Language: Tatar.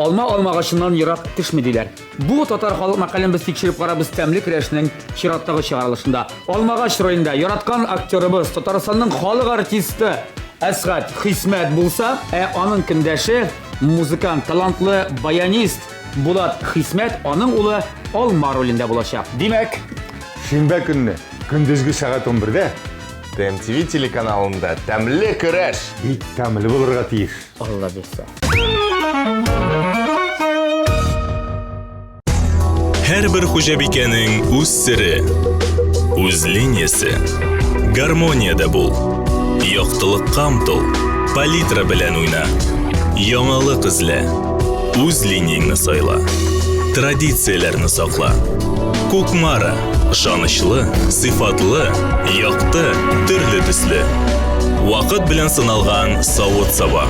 Алма алмагачыннан ерак төшми диләр. Бу татар халык мәкален без тикшереп карабыз тәмле көрәшнең чираттагы чыгарылышында. Алмагач ролендә яраткан актерыбыз, Татарстанның халык артисты Әсгать Хисмәт булса, ә аның көндәше музыкант, талантлы баянист Булат Хисмәт аның улы Алма ролендә булачак. Димәк, шимбә көнне көндезге сәгать 11-дә ТМТВ телеканалында тәмле көрәш бик тәмле булырга тиеш. Алла бирсә. Һәрбер хуҗабикәнең үз сере, үз линиясе. Гармониядә бул. Яктылыкка омтыл. Палитра белән уйна. Яңалык эзлә. Үз линияңне сайла. Традицияләрне сакла. Кукмара. Ышанычлы, сыйфатлы, якты, төрле төсле. Вакыт белән сыналган савыт-саба.